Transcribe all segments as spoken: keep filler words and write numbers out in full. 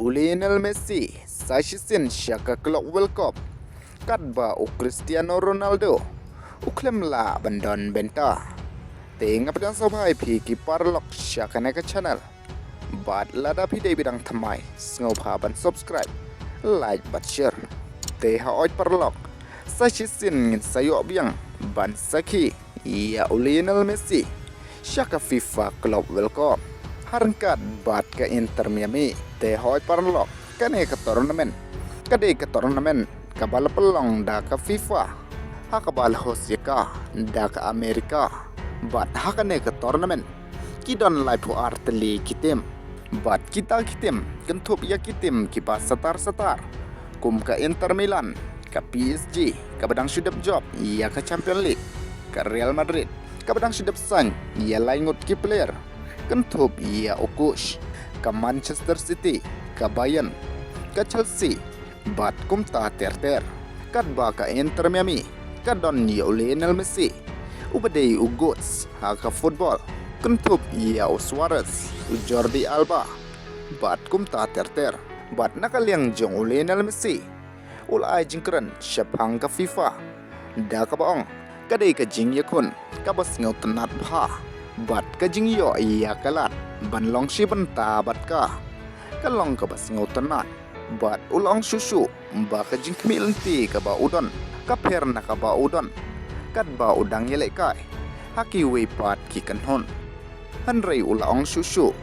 U Lionel Messi sa shisien sha ka Club World Cup, katba u Cristiano Ronaldo u khlem lah ban don bynta. Te nga pdiang sngewbha ïa phi ki paralok sha kane ka channel. Bad lada phi dei ba dang thymmai, sngewbha ban subscribe, like bad share. Te hooid paralok, sa shisien ngin sa ïoh biang ban sakhi ïa u Lionel Messi sha ka FIFA Club World Cup, ha ryngkat bad ka Inter Miami. Te hooid paralok, kane ka tournament ka dei ka tournament kaba la pynlong da ka FIFA, ha kaba la host ïa ka da ka America. Bad ha kane ka tournament ki don laiphew ar tylli ki team. Bad kita ki team kynthup ïa ki team kiba satar satar, kum ka Inter Milan, ka P S G kaba dang shu dep jop ïa ka Champions League, ka Real Madrid kaba dang shu dep sign ïa lai ngut ki player, kynthup ïa u coach, ka Manchester City, ka Bayern, ka Chelsea, bad kumta ter ter. Katba ka Inter Miami ka don ïa u Lionel Messi, uba dei u goats ha ka football, kynthup ïa u Suarez, u Jordi Alba, bad kumta ter ter. Bad na ka liang jong u Lionel Messi, u la ai jingkren shaphang ka FIFA da kaba ong ka dei ka jingïakhun kaba sngewtynnat bha, bad ka jingïoh ïa ka lad ban long shi bynta bad ka, ka long kaba sngewtynnat. Bad u la ong shuh shuh ba ka jingkhmih lynti kaba u don ka pher na kaba u don katba u dang ïalehkai ha kiwei pat ki kynhun. Hynrei u la ong shuh shuh,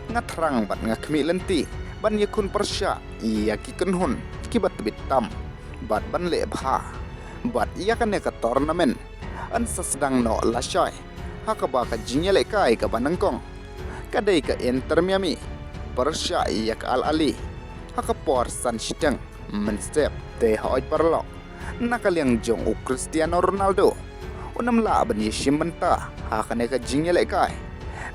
nga thrang bad nga khmih lynti ban ïakhun pyrshah ïa ki kynhun kiba tbit tam bad ban leh bha. Bad ïa kane ka tournament yn sa sdang noh lashai ha kaba ka jingïalehkai kaba nyngkong ka dei ka Inter Miami pyrshah ïa ka Al Ahly ha ka por san shiteng mynstep. Te hooid paralok, na ka liang jong u Cristiano Ronaldo, un ym lah ban ïashim bynta ha kane ka jingïalehkai,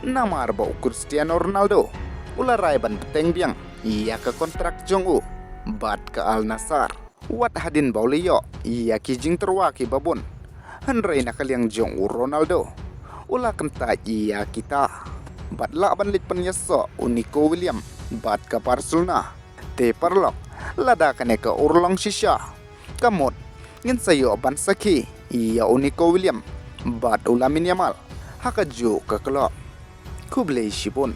namar ba u Cristiano Ronaldo u la rai ban bteng biang ïa ka kontrak jong u bad ka Al Nassr. Wat hadien ba u la ïoh ïa ki jingtyrwa kiba bun, hynrei na ka liang jong u Ronaldo u la kyntait ïa kita bad lah ban leit pynïasoh u Nico Williams bad ka Barcelona. Te paralok, lada kane ka urlong shisha ka mut, ngin sa ïoh ban sakhi ïa u Nico Williams bad u Lamine Yamal ha kajuh ka club. Khublei shibun.